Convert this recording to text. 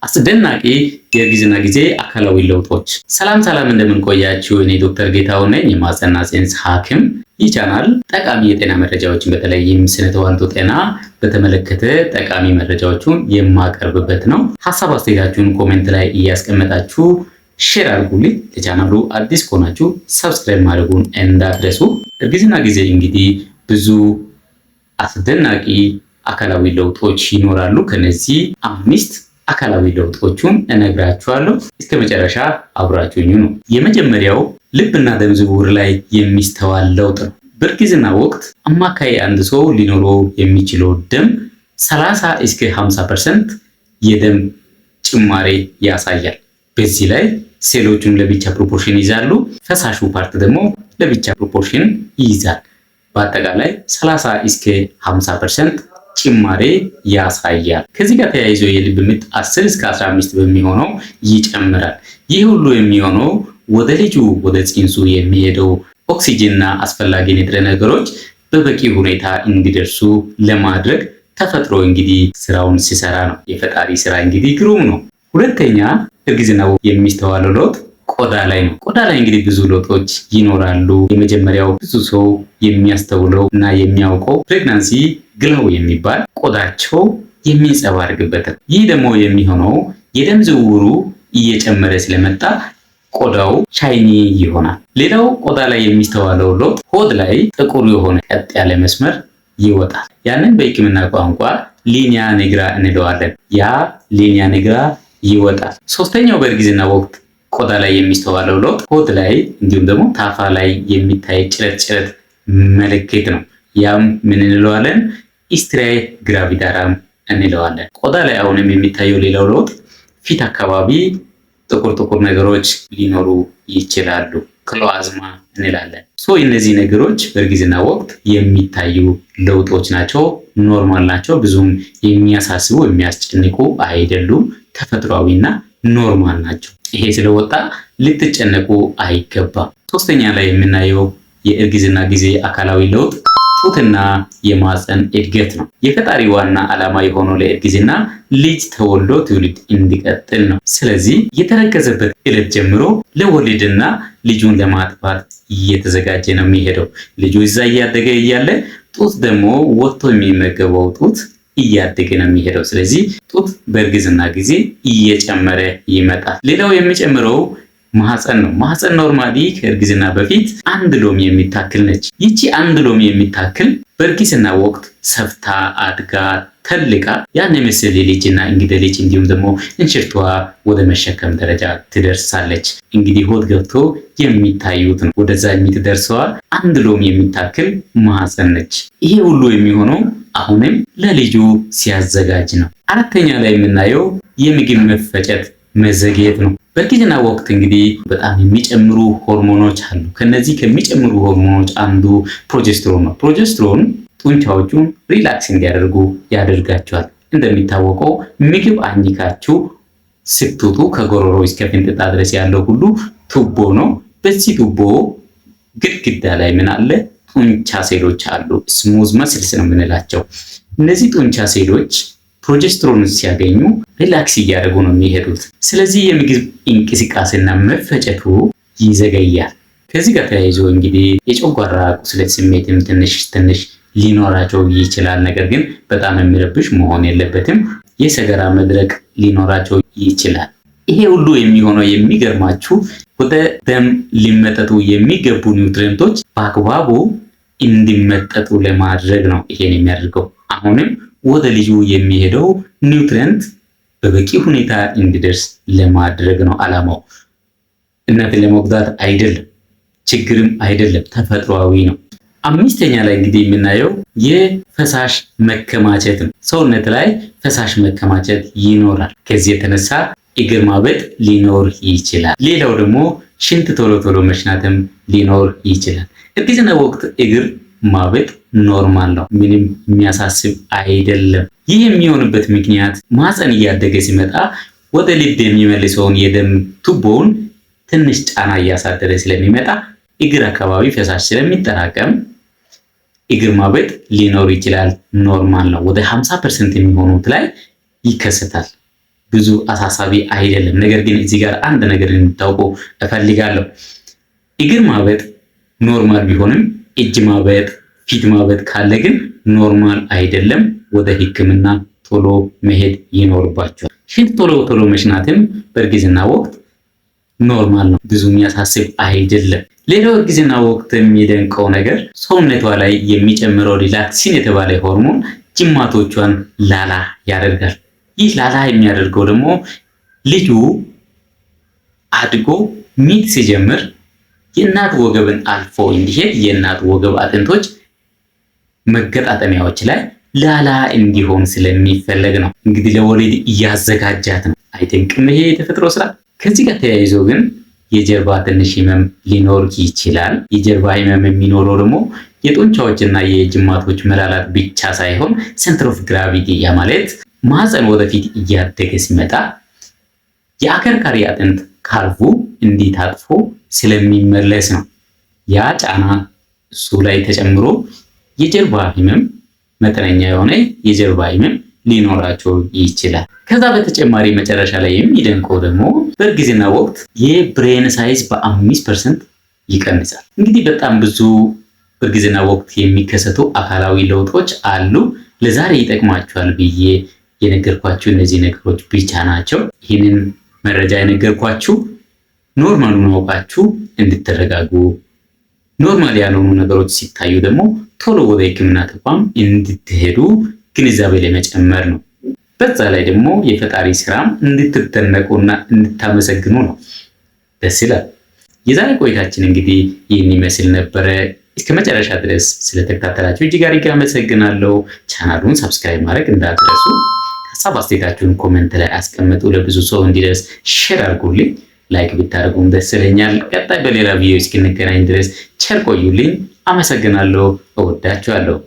አስደናቂ የእርግዝና ጊዜ አካላዊ ለውጦች። ሰላም ሰላም፣ እንደምን ቆያችሁ? እኔ ዶክተር ጌታሁን ነኝ፣ የማህፀንና ጽንስ ሐኪም። ይህ ቻናል ጠቃሚ የጤና መረጃዎችን፣ በተለይም ስነ ተዋልዶ ጤና በተመለከተ ጠቃሚ መረጃዎችን የማቀርብበት ነው። ሀሳብ አስተያየታችሁን comment ላይ እያስቀመጣችሁ share አድርጉልኝ። ለቻናሉ አዲስ ከሆናችሁ subscribe ማድረጉን እንዳትረሱ። እርግዝና ጊዜ እንግዲህ ብዙ አስደናቂ አካላዊ ለውጦች ይኖራሉ። ከነዚህ አምስት አካላዊ ለውጦቹን እነግራችኋለሁ። እስከ መጨረሻ አብራችሁኝ ነው። የመጀመሪያው ልብና ደም ዝውውር ላይ የሚስተዋል ለውጥ ነው። በእርግዝና ወቅት አማካይ አንድ ሰው ሊኖረው የሚችለው ደም 30 እስከ 50% የደም ጭማሬ ያሳያል። በዚህ ላይ ሴሎቹን ለብቻ proportion ይይዛሉ፣ ፈሳሹ part ደግሞ ለብቻ proportion ይይዛል። በአጠቃላይ 30 እስከ 50% ጭማሬ ያሳያል። ከዚህ ጋር ተያይዞ የልብ ምት 10 እስከ 15 በሚሆነው ይጨምራል። ይህ ሁሉ የሚሆነው ወደ ልጁ፣ ወደ ጽንሱ የሚሄደው ኦክሲጅንና አስፈላጊ ንጥረ ነገሮች በበቂ ሁኔታ እንዲደርሱ ለማድረግ ተፈጥሮ እንግዲህ ስራውን ሲሰራ ነው። የፈጣሪ ስራ እንግዲህ ግሩም ነው። ሁለተኛ እርግዝናው የሚስተዋለው ለውጥ ቆዳ ላይ ነው። ቆዳ ላይ እንግዲህ ብዙ ለውጦች ይኖራሉ። የመጀመሪያው ብዙ ሰው የሚያስተውለው እና የሚያውቀው pregnancy glow የሚባል ቆዳቸው የሚንጸባረቅበት ነው። ይህ ደግሞ የሚሆነው የደም ዝውውሩ እየጨመረ ስለመጣ ቆዳው shiny ይሆናል። ሌላው ቆዳ ላይ የሚስተዋለው ለውጥ ሆድ ላይ ጥቁር የሆነ ቀጥ ያለ መስመር ይወጣል። ያንን በሕክምና ቋንቋ linea nigra እንለዋለን። ያ linea nigra ይወጣል። ሶስተኛው በእርግዝና ወቅት ቆዳ ላይ የሚስተዋለው ለውጥ ሆድ ላይ እንዲሁም ደግሞ ታፋ ላይ የሚታይ ጭረት ጭረት ምልክት ነው። ያም ምን እንለዋለን? Striae gravidarum እንለዋለን። ቆዳ ላይ አሁንም የሚታየው ሌላው ለውጥ ፊት አካባቢ ጥቁር ጥቁር ነገሮች ሊኖሩ ይችላሉ። Chloasma እንላለን። So እነዚህ ነገሮች በእርግዝና ወቅት የሚታዩ ለውጦች ናቸው። Normal ናቸው። ብዙም የሚያሳስቡ፣ የሚያስጨንቁ አይደሉም። ተፈጥሯዊና normal ናቸው። ይሄ ስለወጣ ልትጨነቁ አይገባም። ሶስተኛ ላይ የምናየው የእርግዝና ጊዜ አካላዊ ለውጥ ጡትና የማህፀን እድገት ነው። የፈጣሪ ዋና ዓላማ የሆነው ለእርግዝና ልጅ ተወልዶ ትውልድ እንዲቀጥል ነው። ስለዚህ የተረገዘበት ዕለት ጀምሮ ለወሊድና ልጁን ለማጥባት እየተዘጋጀ ነው የሚሄደው። ልጁ እዛ እያደገ እያለ ጡት ደግሞ ወጥቶ የሚመገበው ጡት እያደገ ነው የሚሄደው። ስለዚህ ጡት በእርግዝና ጊዜ እየጨመረ ይመጣል። ሌላው የሚጨምረው ማህፀን ነው። ማህፀን normally ከእርግዝና በፊት አንድ ሎሚ የሚታክል ነች። ይቺ አንድ ሎሚ የሚታክል በእርግዝና ወቅት ሰፍታ፣ አድጋ፣ ተልቃ ያን የመሰለ ልጅና እንግዲህ ልጅ እንዲሁም ደግሞ እንሽርቷ ወደ መሸከም ደረጃ ትደርሳለች። እንግዲህ ሆድ ገብቶ የሚታዩት ነው። ወደዛ የምትደርሰዋ አንድ ሎሚ የሚታክል ማህፀን ነች። ይሄ ሁሉ የሚሆነው አሁንም ለልጁ ሲያዘጋጅ ነው። አራተኛ ላይ የምናየው የምግብ መፈጨት መዘግየት ነው። በእርግዝና ወቅት እንግዲህ በጣም የሚጨምሩ ሆርሞኖች አሉ። ከነዚህ ከሚጨምሩ ሆርሞኖች አንዱ progesterone ነው። Progesterone ጡንቻዎቹን relax እንዲያደርጉ ያደርጋቸዋል። እንደሚታወቀው ምግብ አኝካችሁ ስትውጡ ከጎሮሮ እስከ ፊንጢጣ ድረስ ያለው ሁሉ ቱቦ ነው። በዚህ ቱቦ ግድግዳ ላይ ምን አለ? ጡንቻ ሴሎች አሉ። Smooth muscles ነው የምንላቸው። እነዚህ ጡንቻ ሴሎች progesterone ሲያገኙ relax እያደረጉ ነው የሚሄዱት። ስለዚህ የምግብ እንቅስቃሴና መፈጨቱ ይዘገያል። ከዚህ ጋር ተያይዞ እንግዲህ የጨጓራ ቁስለት ስሜትም ትንሽ ትንሽ ሊኖራቸው ይችላል። ነገር ግን በጣም የሚረብሽ መሆን የለበትም። የሰገራ መድረቅ ሊኖራቸው ይችላል። ይሄ ሁሉ የሚሆነው የሚገርማችሁ ወደ ደም ሊመጠጡ የሚገቡ nutrient ኦች በአግባቡ እንዲመጠጡ ለማድረግ ነው ይሄን የሚያደርገው። አሁንም ወደ ልጁ የሚሄደው nutrient በበቂ ሁኔታ እንዲደርስ ለማድረግ ነው ዓላማው። እናትን ለመጉዳት አይደለም፣ ችግርም አይደለም፣ ተፈጥሯዊ ነው። አምስተኛ ላይ እንግዲህ የምናየው የፈሳሽ መከማቸት ነው። ሰውነት ላይ ፈሳሽ መከማቸት ይኖራል። ከዚህ የተነሳ እግር ማበጥ ሊኖር ይችላል። ሌላው ደግሞ ሽንት ቶሎ ቶሎ መሽናትም ሊኖር ይችላል። እርግዝና ወቅት እግር ማበጥ normal ነው፣ ምንም የሚያሳስብ አይደለም። ይህ የሚሆንበት ምክንያት ማህፀን እያደገ ሲመጣ ወደ ልብ የሚመልሰውን የደም ቱቦውን ትንሽ ጫና እያሳደረ ስለሚመጣ እግር አካባቢ ፈሳሽ ስለሚጠራቀም እግር ማበጥ ሊኖር ይችላል። Normal ነው። ወደ 50% የሚሆኑት ላይ ይከሰታል። ብዙ አሳሳቢ አይደለም። ነገር ግን እዚህ ጋር አንድ ነገር እንድታውቁ እፈልጋለሁ። እግር ማበጥ normal ቢሆንም እጅ ማበጥ፣ ፊት ማበጥ ካለ ግን normal አይደለም። ወደ ሕክምና ቶሎ መሄድ ይኖርባችኋል። ሽንት ቶሎ ቶሎ መሽናትም በእርግዝና ወቅት normal ነው፣ ብዙ የሚያሳስብ አይደለም። ሌላው እርግዝና ወቅት የሚደንቀው ነገር ሰውነቷ ላይ የሚጨምረው relaxin የተባለ ሆርሞን ጅማቶቿን ላላ ያደርጋል። ይህ ላላ የሚያደርገው ደግሞ ልጁ አድጎ ምጥ ሲጀምር የእናት ወገብን አልፎ እንዲሄድ የእናት ወገብ አጥንቶች መገጣጠሚያዎች ላይ ላላ እንዲሆን ስለሚፈለግ ነው። እንግዲህ ለወሊድ እያዘጋጃት ነው። አይደንቅም ይሄ የተፈጥሮ ስራ። ከዚህ ጋር ተያይዞ ግን የጀርባ ትንሽ ህመም ሊኖር ይችላል። የጀርባ ህመም የሚኖረው ደግሞ የጡንቻዎችና የጅማቶች መላላት ብቻ ሳይሆን center of gravity፣ ያ ማለት ማህፀን ወደፊት እያደገ ሲመጣ የአከርካሪ አጥንት curve ኡ እንዲታጥፎ ስለሚመለስ ነው። ያ ጫና እሱ ላይ ተጨምሮ የጀርባ ህመም፣ መጠነኛ የሆነ የጀርባ ህመም ሊኖራቸው ይችላል። ከዛ በተጨማሪ መጨረሻ ላይ የሚደንቀው ደግሞ በእርግዝና ወቅት የ brain size በ5% ይቀንሳል። እንግዲህ በጣም ብዙ በእርግዝና ወቅት የሚከሰቱ አካላዊ ለውጦች አሉ። ለዛሬ ይጠቅማችኋል ብዬ የነገርኳችሁ እነዚህ ነገሮች ብቻ ናቸው። ይህንን መረጃ የነገርኳችሁ normal ኡን አውቃችሁ እንድትረጋጉ፣ normal ያልሆኑ ነገሮች ሲታዩ ደግሞ ቶሎ ወደ ሕክምና ተቋም እንድትሄዱ ግንዛቤ ለመጨመር ነው። በዛ ላይ ደግሞ የፈጣሪ ስራም እንድትደነቁና እንድታመሰግኑ ነው። ደስ ይላል። የዛሬ ቆይታችን እንግዲህ ይህን ይመስል ነበረ። እስከ መጨረሻ ድረስ ስለተከታተላችሁ እጅግ አድርጌ አመሰግናለሁ። ቻናሉን subscribe ማድረግ እንዳትረሱ። ሀሳብ አስተያየታችሁን comment ላይ አስቀምጡ። ለብዙ ሰው እንዲደርስ share አድርጉልኝ። Like ብታደርጉም ደስ ይለኛል። ቀጣይ በሌላ ቪዲዮ እስክንገናኝ ድረስ ቸር ቆዩልኝ። አመሰግናለሁ። እወዳችኋለሁ።